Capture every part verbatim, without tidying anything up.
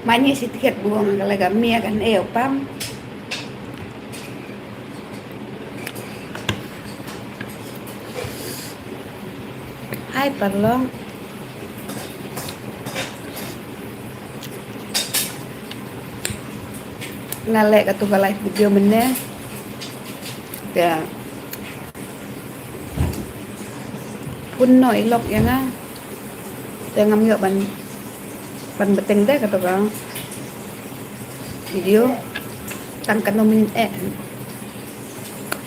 Mane shi tiket buong ka lega mia kan e opam. Hai parlong. Nga leh katu ka live video mynne. Te pun noh i lok ïa nga. Te ngam ïoh ban, ban bteng de katu ka video. Tang kano min eh.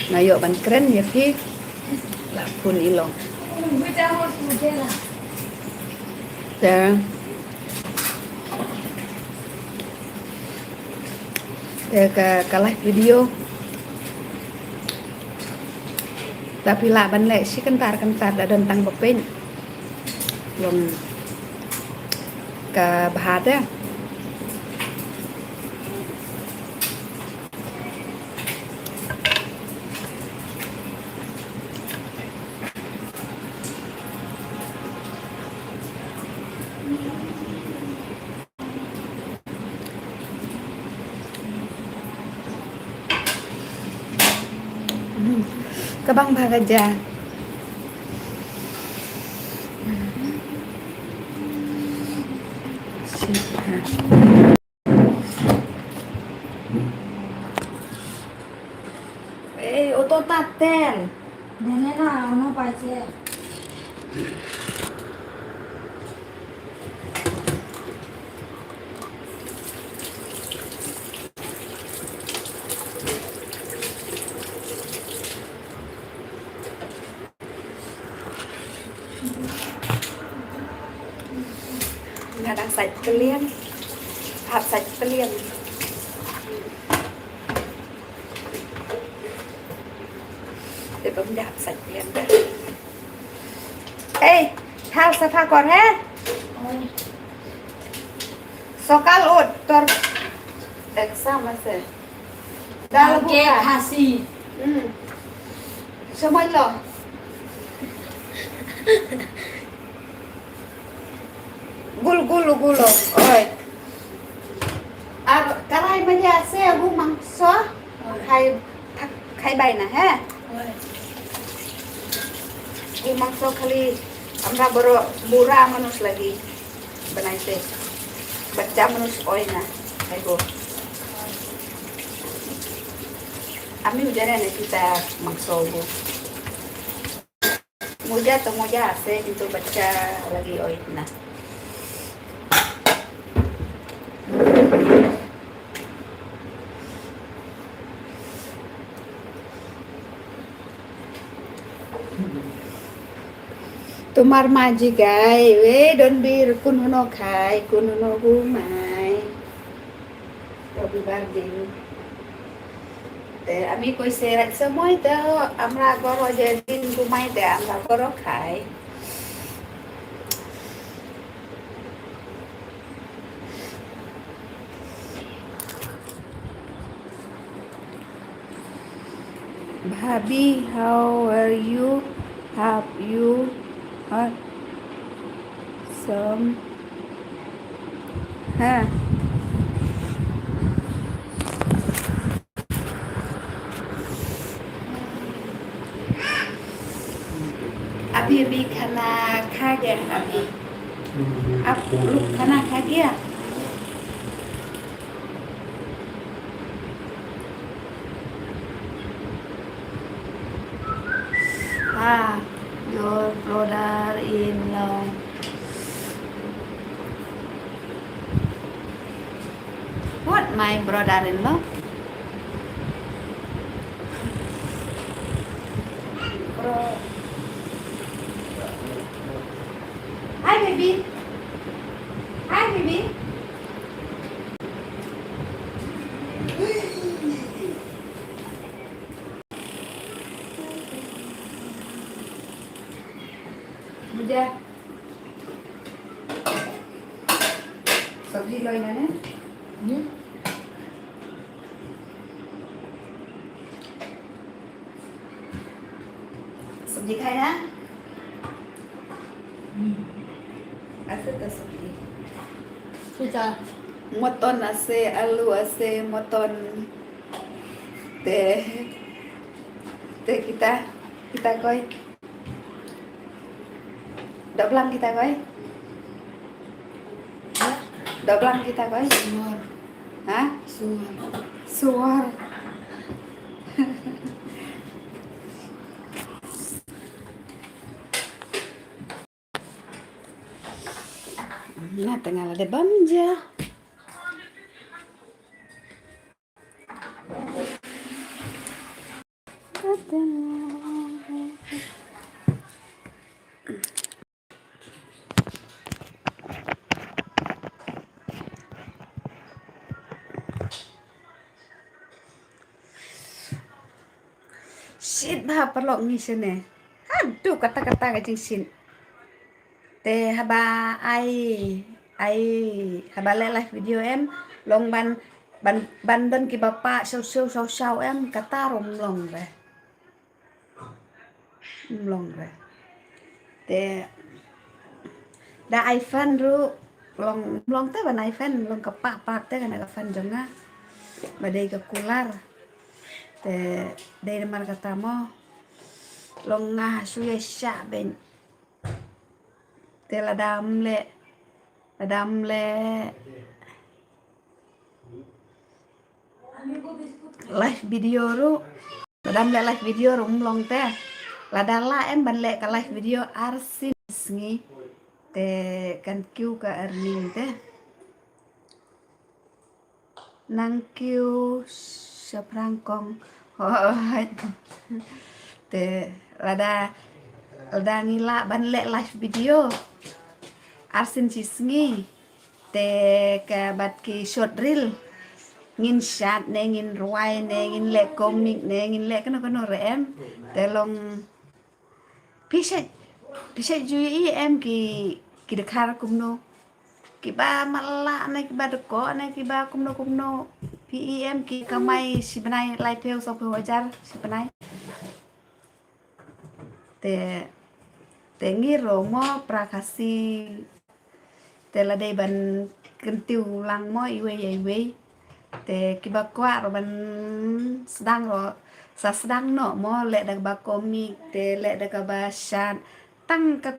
Nga ïoh ban kren ïa phi. La pun i lok. Te Te ka, ka live video. Te phi lah ban leh shi kyntar kyntar da don tang ba pyn. Long ka bha te. Ka bang bha ka ja. Eh, oto tatel. Dene na, ano pache. Nga dang sait pelian. Hap sait pelian. Te bym dap sait pelian. Ei, hal safa kor he? Sokal ut tor exam ase. Dal buka. Khasi. Hmm. Semua lo. Gul, gul, gul. Oi. Ar karai maja se agu mangso. Khai, khai bai na he. Agu mangso khali amra boro bura manus lagi. Bnai te. Bachcha manus oi na. Hai go. Ami ujar ne kita mangso go. Muja to muja ase kintu bachcha lagi oi na. Tomar maji gai we don bir kun hono khai kun hono humai. Robi bardin. Te ami koi serat semua itu amra goro jadi rumah itu amra goro khai. Bhabhi, how are you? Have you had some? Ha. Abhi, abhi khana kha gaya, abhi. Aap log khana kha gaya? Ha, your brother-in-law. What, my brother-in-law? Bro. Hi, baby. Hi, baby. Muja. Sabji loi na ne? Hmm? Sabji khai na? Hmm. Asa ta sabji. Sucha. Mutton ase, alu ase, mutton. Te, te kita, kita koi. Doblang kita koi. Doblang kita koi. Suwar. Ha? Suwar. Suwar. Na tengah la de bam ja. Shit bha paralok ngi shane. Haduh katta katta ka jingshit. Te haba ai, ai, haba leh live video em, long ban, ban, ban don kiba pah shaw shaw shaw shaw em, kata ruh ym long re. Ym long re. Te da ai fan ruh long, long te ban ai fan, long ka pah pah te kane ka fan jong nga. Ba dei ka cooler. Te dei namar kata mo. Long nga shu ïa shah beiñ. Te lada ym leh, lada ym leh live video ruh, lada ym leh live video ruh ym long te. Lada lah em ban leh ka live video arsien sngi te kan kiew ka earning te. Nang kiew shaphrang kong. Hooid. Te lada, lada ngi lah ban leh live video arsien shi sngi. Te ka bad ki short reel ngin shad ne ngin rwai ne ngin leh comic ne ngin leh kano kano re em. Te long phi shait, phi shait ju ïohi em ki, ki dkhar kumno. Kiba matlah ne kiba dkoh ne kiba kumno kumno. Phi ïohi em ki kamai shi bnai laiphew sawphew hajar shi bnai. Te, te ngi ruh mo para Khasi. Te la dei ban kyntiew lang mo iwei ïa iwei. Te kiba kwah ruh ban sdang ruh sa sdang noh mo, leh da kaba comic te leh da kaba shad. Tang ka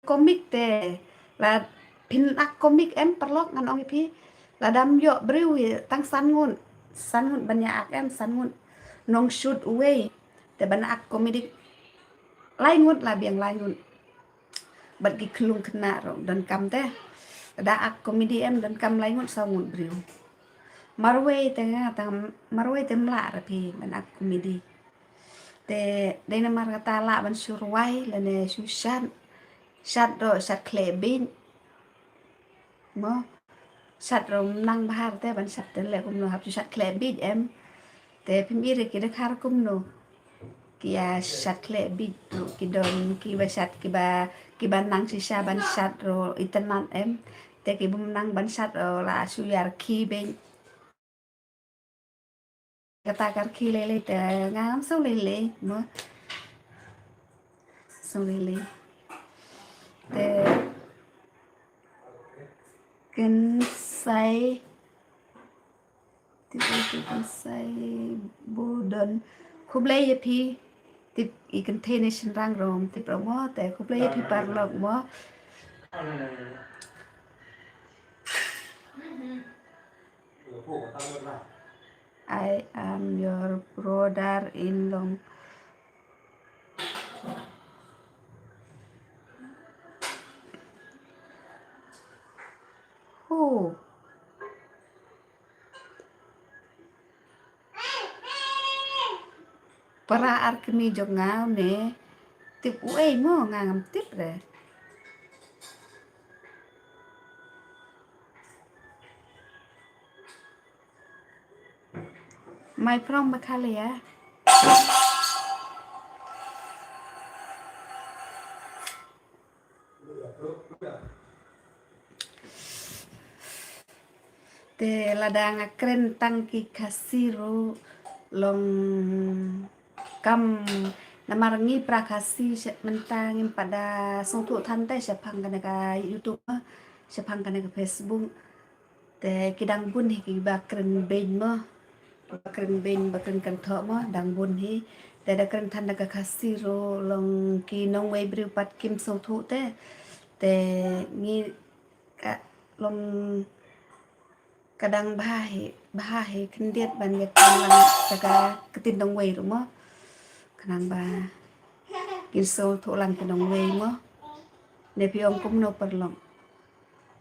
comic te la phin ak comic em paralok, ngan ong ïa phi. Lada ym ïoh briew hi tang san ngut, san ngut ban ïa ak em, san ngut nong shoot uwei. Te ban ak comedy lai ngut la biang, lai ngut. Bad ki khyllung khynnah ruh donkam te. Da ak comedy em donkam lai ngut saw ngut briew. Marwei te nga tang marwei te ym lah re phi ban ak comedy. Te dei namar kata lah ban shu rwai lane shu shad. Shad ruh shad khleh bit. Mo. Shad ruh ym nang bha te ban shad te leh kumno, hap shu shad khleh bit em. Te phim i re ki dkhar kumno. Ki ïa shad khleh bit ruh ki don, kiba shad kiba, kiba nang shisha ban shad ruh itynnad em. Te ki bym nang ban shad ruh la shu ïa rkhie beit. Kata ka rkhie lei lei te ngam sngewlei lei mo. Sngewlei lei. Te kynsai, te kynsai bu don. Khublei ïa phi. Tip i kynthei ne shynrang ruh tip ruh mo, te khublei ïa phi paralok mo. I am your brother in law. Who? Para ar kmie jong nga ne tip uei mo, nga ngam tip re. My from Meghalaya. Te lada nga kren tang ki Khasi ruh long kam, namar ngi para Khasi mynta ngim pat da sngewthuh than te shaphang kane ka YouTube, shaphang kane ka Facebook. Te ki dang bun hi kiba kren beiñ mo. Ba kren beiñ, ba kren kynthoh mo, dang bun hi. Te da kren than da ka Khasi ruh long ki nongwei briew pat kim sngewthuh te. Te ngi ka long ka dang bha hi, bha hi khyndiat ban ïakren lang da ka ktien nongwei ruh mo. Khnang ba kin sngewthuh lang ki nongwei mo. Ne phi ong kumno paralok?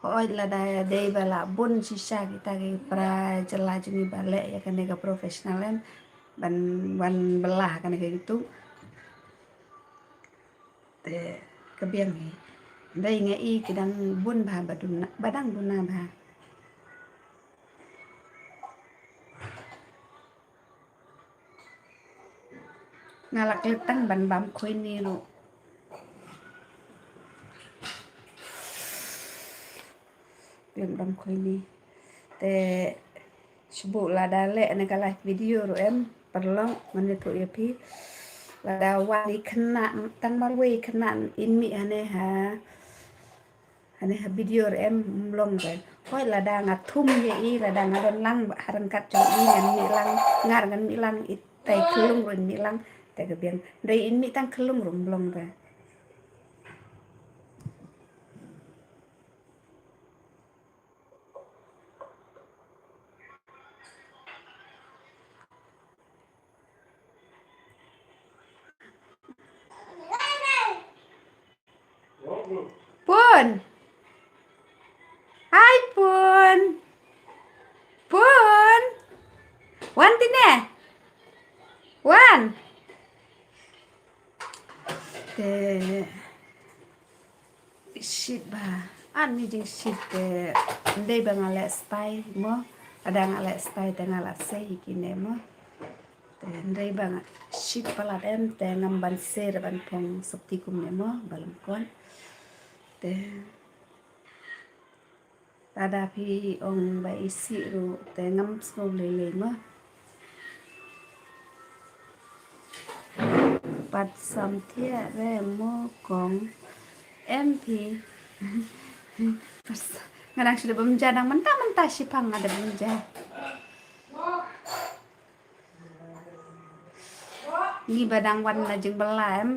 Hooid, lada dei ba lah bun shisha kita ki para jylla jong ngi ba leh ïa kane ka professional em, ban wan bylla kane ka YouTube. Te ka biang hi. Dei nga i ki dang bun bha ba duna, ba dang duna bha. Nga la klet tang ban bam khoini ruh. Ban bam khoini. Te shu buh lada leh ne ka live video ruh em, paralok, ngan ïathuh ïa phi. Lada wan i khynnah tang marwei khynnah in mih hane ha Hane ha video re em, ym long re. Hooid, lada nga thum ïa i, lada nga don lang ha ryngkat jong i, ngan mih lang, ngar ngan mih lang, i tai khyllung ruh in mih lang, te ka biang. Dei in mih tang khyllung ruh ym long re. Pun. Hai, Pun. Pun. Wan tine. Wan. Te. Shit ba. Ani jingshit te. Ndei ba nga leh stai mo. Ada nga leh stai te nga la sei kine mo. Te ndei ba nga shit palat em te ngam ban ser ban phong sopti kumne mo, ba lam kon. Te lada phi ong ba isih ruh te ngam sngew lei lei mo. Pat sam thiah re mo kong. Em phi. Nga dang shu dep bam ja, dang mynta mynta shiphang nga dep bam ja. Ngi ba dang wan na jingbylla em.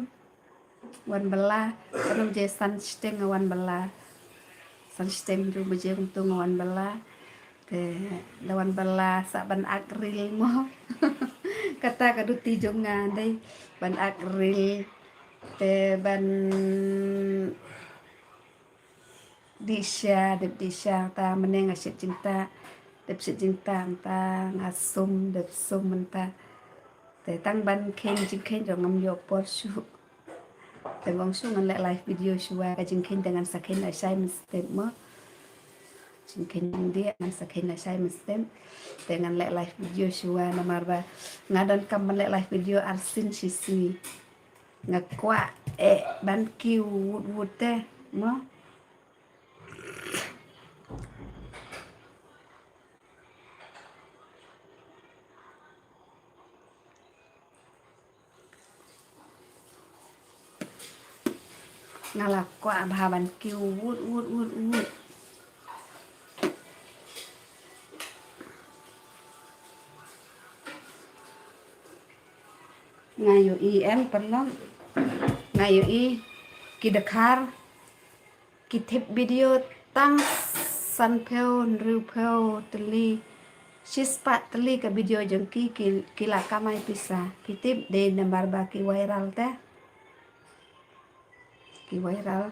Wan bylla, kano baje, san shiteng nga wan bylla. San shiteng hynriew baje kumto nga wan bylla. Te da wan bylla sa ban ak reel mo. Kata ka duty jong nga dei ban ak reel. Te ban dih sha, dep dih sha ta, mynne nga shet jingtah, dep shet jingtah mynta, nga sum, dep sum mynta. Te tang ban kheiñ jingkheiñ jong ngam ïoh por shuh. Te bang shu ngan leh live video shuwa ka jingkheiñ te ngan sa kheiñ lashai mynstep mo. Jingkheiñ jingdih ngan sa kheiñ lashai mynstep. Te ngan leh live video shuwa namar ba nga donkam ban leh live video arsien shisngi. Nga kwah eh ban kiew wut wut te mo. Nga la kwah bha ban kiew wut wut wut wut. Nga ïohi em paralok, nga ïohi ki dkhar ki tip video tang sanphew, hynriewphew tylli, shispah tylli ka video jong ki, ki, ki la kamai pisa. Phi tip, dei namar ba ki viral te. Ki viral.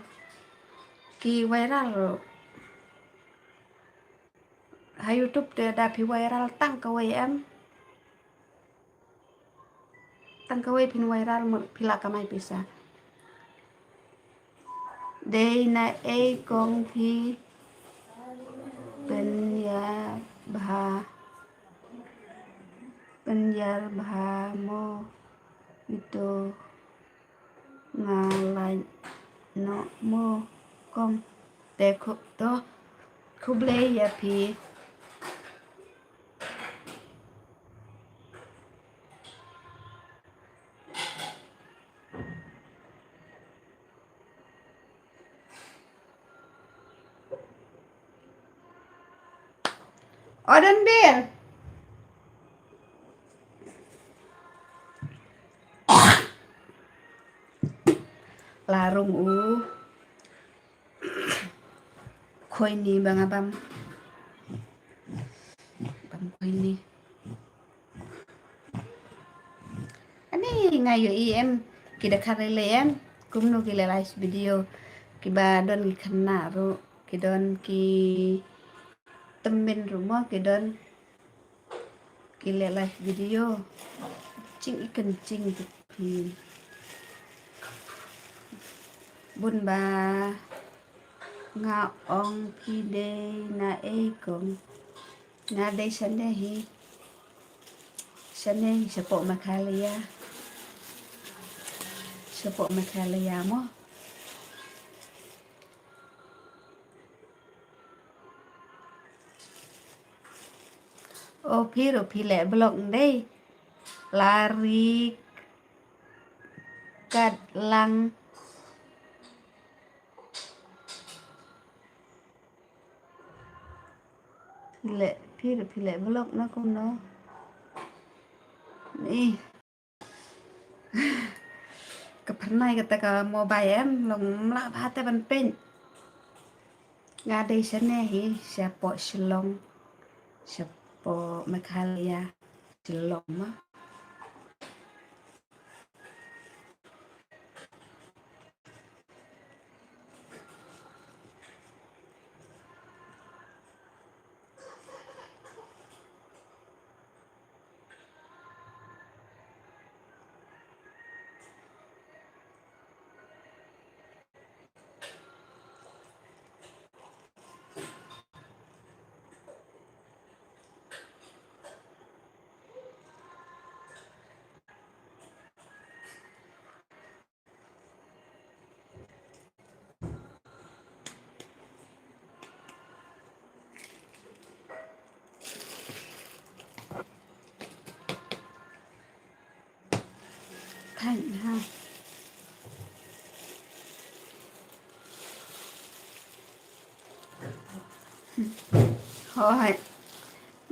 Ki viral ruh. Ha YouTube te da phi viral tang kawei em. Tang kawei phin viral mut phi la kamai pisa. Dei na ei kong phi pynïar bha, pynïar bha mo ito. Nga lait noh mo kong. Te khublei ïa phi. O don beer. La rung u. Khoi ni ba nga bam. Bam khoi ni. Ani nga ïohi em, ki da khare le em, kumno ki leh live video, kiba don ki khynnah ruh, ki don ki tymmen ruh mo, ki don ki leh live video. Jingïeit ka jingtip phi. Bun ba nga ong phi dei na ei kong. Nga dei shane hi. Shane hi shapoh Meghalaya. Shapoh Meghalaya mo. O phi ruh phi leh vlog ndei. La ri kat lang. Phi leh, phi ruh phi leh vlog na kumno. Ih. Ka phyrnai kata ka mobile em, long mlah bha te ban pyn. Nga dei shane hi, shapoh Shillong. Shapoh Meghalaya. Shillong ma. Thaiñ ha. Hooid.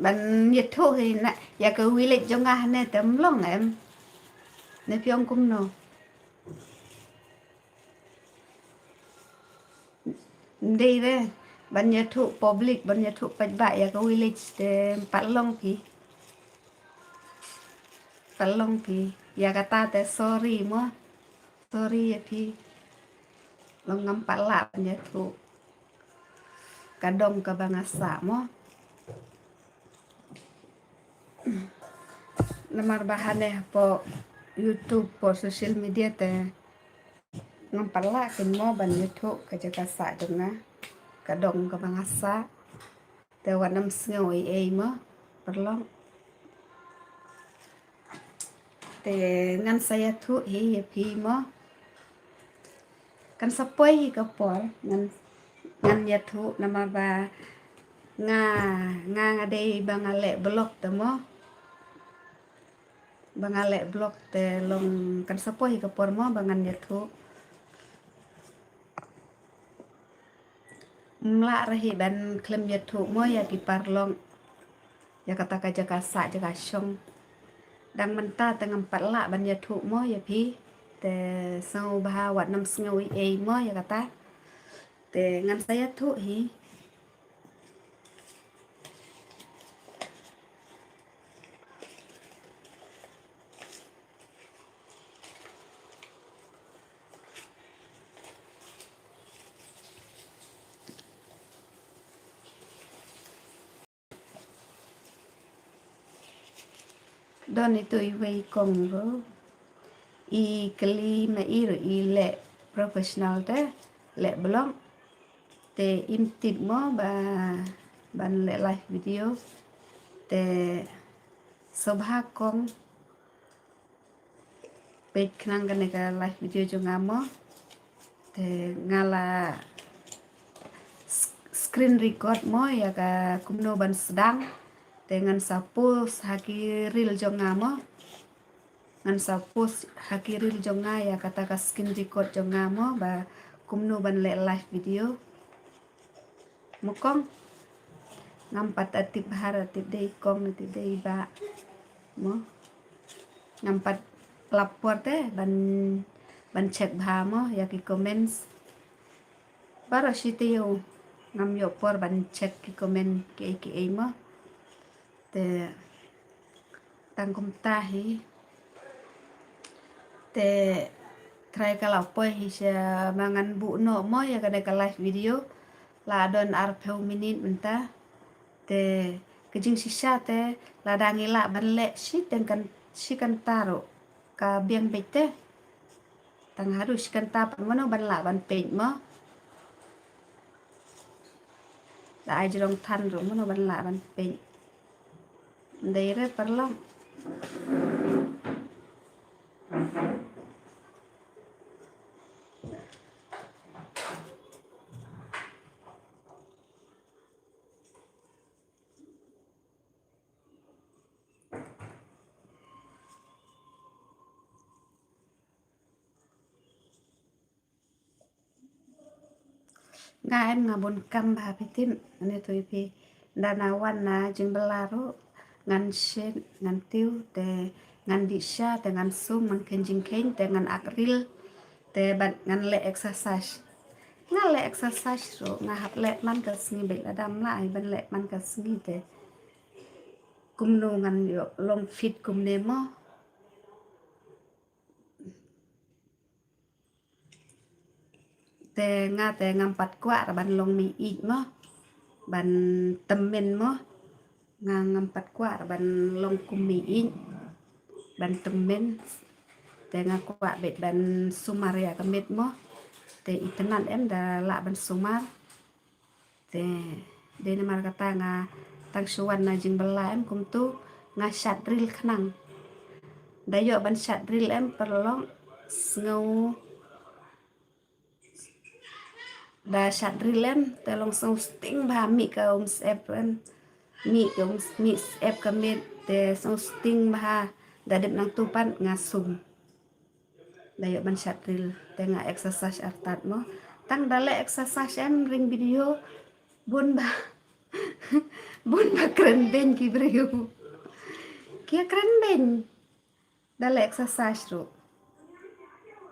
Ban ïathuh hi na ïa ka village jong nga hangne te ym long em. Ne phi ong kumno. Ndei re, ban ïathuh public, ban ïathuh paidbah ïa ka village te ym pat long phi. Pat long phi. Ïa kata te sorry mo. Sorry ïa phi. Long ngam pat lah ban ïathuh ka dong kaba nga sah mo. Namar ba hangne hapoh YouTube, hapoh social media te ngam pat lah kin mo ban ïathuh ka jaka sah jong nga, ka dong kaba nga sah. Te wat nym sngew ei ei mo, paralok. Te ngan sa ïathuh hi ïa phi mo. Kan sa poi hi ka por ngan, ngan ïathuh namar ba nga, nga, nga dei ba nga leh vlog te mo. Ba nga leh vlog te long kan sa poi hi ka por mo ba ngan ïathuh. Ym lah re hi ban khlem ïathuh mo ïa ki paralok. Ïa kata ka jaka sah jaka shong. Dang mynta te ngam pat lah ban ïathuh mo ïa phi. Te sngewbha wat nym sngew ei ei mo ïa kata. Te ngan sa ïathuh hi. Don itu iwei i kong ruh i kylli ma i ruh i leh professional te leh vlog. Te im tip mo ba ban leh live video. Te sngewbha kong peit khnang kane ka live video jong nga mo. Te nga la s-, screen record mo ïa ka kumno ban sdang. Te ngan sa post ha ki reel jong nga mo. Ngan sa post ha ki reel jong nga ïa kata ka screen record jong nga mo ba kumno ban leh live video. Mo kong. Ngam pat tip bha, tip dei kong ne tip dei bah. Mo. Ngam pat lap por te ban, ban check bha mo ïa ki comments. Baroh shi taïew ngam ïoh por ban check ki comment kiei kiei mo. Te tang kumta hi. Te trai ka la poi hi sha ma ngan buh noh mo ïa kane ka live video. La don arphew minit mynta. Te ka jingshisha te lada ngi lah ban leh shiteng kan, shi kynta ruh ka biang beit te. Tang haduh shi kynta pat mano ban lah ban peit mo. Da ai jrong than ruh mano ban lah ban peit. Ndei re paralok. Nga em nga bun kam bha phi tip, ne tu phi. Da na wan na jingbylla ruh ngan shet, ngan tiew, te ngan dih sha, te ngan sum, ngan khein jingkhein, te ngan ak reel, te bad ngan leh exercise. Nga leh exercise ruh nga hap leh man ka sngi bad lada ym lah ai ban leh man ka sngi te kumno ngan ïoh long fit kumne mo. Te nga te ngam pat kwah ra ban long mei ïeit mo, ban tymmen mo. Nga ngam pat kwah ra ban long kum mei ïeit, ban tymmen. Te nga kwah beit ban sumar ïa ka met mo. Te itynnad em da lah ban sumar. Te dei namar kata nga tang shu wan na jingbylla em kumtu nga shad reel khnang. Da ïoh ban shad reel em paralok, sngew da shad reel em te long sngew sting bha, mih ka um syep em. Mih ka um, mih syep ka met te sngew sting bha. Da dep nangtu pat nga sum. Da ïoh ban shad reel te nga exercise artat mo. Tang da leh exercise em ring video bun ba, bun ba kren beiñ ki briew. Ki kren beiñ. Da leh exercise ruh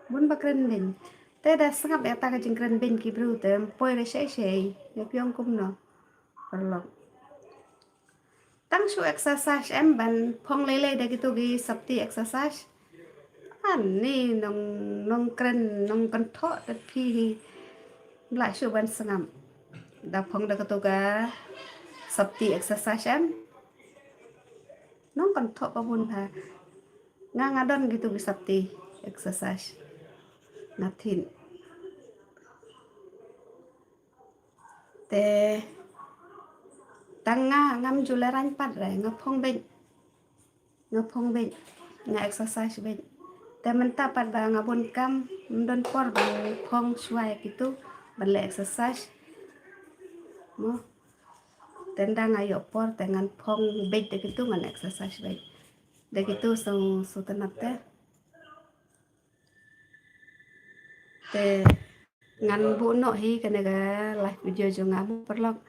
bun ba kren beiñ. Te da sngap ïa kata ka jingkren beiñ ki briew te ym poi re shei shei. Ïa phi ong kumno paralok? Tang shu exercise em ban phong lei lei da kitu ki sopti exercise? Ani nong, nong kren, nong kynthoh te phi hi. Ym lah shu ban sngap. Da phong da kitu ka sopti exercise em? Nong kynthoh pa bun ha. Nga nga don kitu ki sopti exercise. Nga thied. Te tang nga ngam ju leh rangpat re, nga phong beiñ. Nga phong beiñ, nga exercise beiñ. Te mynta pat ba nga bun kam, ym don por ban phong shuwa ïa kitu ban leh exercise. Mo. Te nda nga ïoh por te ngan phong beiñ da kitu, ngan exercise beiñ da kitu. So, so tynnad te. Te ngan buh noh hi kane ka live video jong nga mo paralok.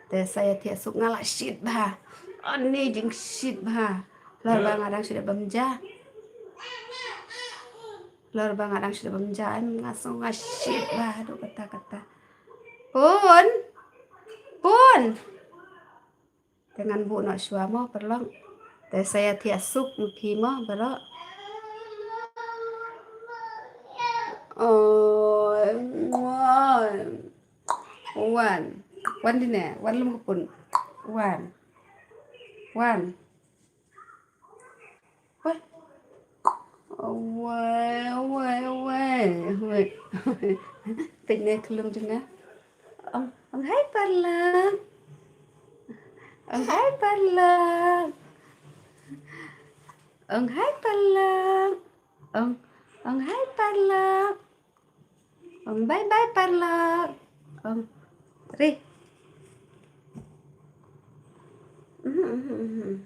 Te sa ïathiah suk, nga la shit bha. Ani jingshit bha. Lor ba nga dang shu dep bam ja. Lor ba nga dang shu dep bam ja em nga sngew nga shit bha haduh katta katta. Pun. Pun. Te ngan buh noh shuwa mo paralok. Te sa ïathiah suk ma phi mo baroh. Oh, wan. Wan dine, wan lum ka pun. Wan. Wan. Wai. Wai, wai, wai, wai. Peit ne khlem jong nga. Ong, ong hai paralok. Ong hai paralok. Ong hai paralok. Ong, ong hai paralok. Ong bye bye paralok. Ong. Ri. Mhm, mhm, mhm.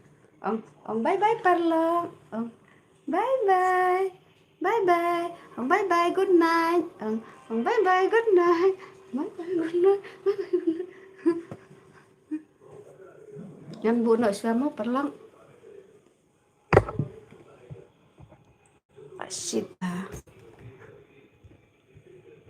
Ong, ong bye bye paralok. Ong bye bye. Bye bye. Ong bye bye, good night. Ong, ong bye bye, good night. Bye bye, good night. Bye bye, good night. Ngan buh noh shuwa mo paralok. Pashit.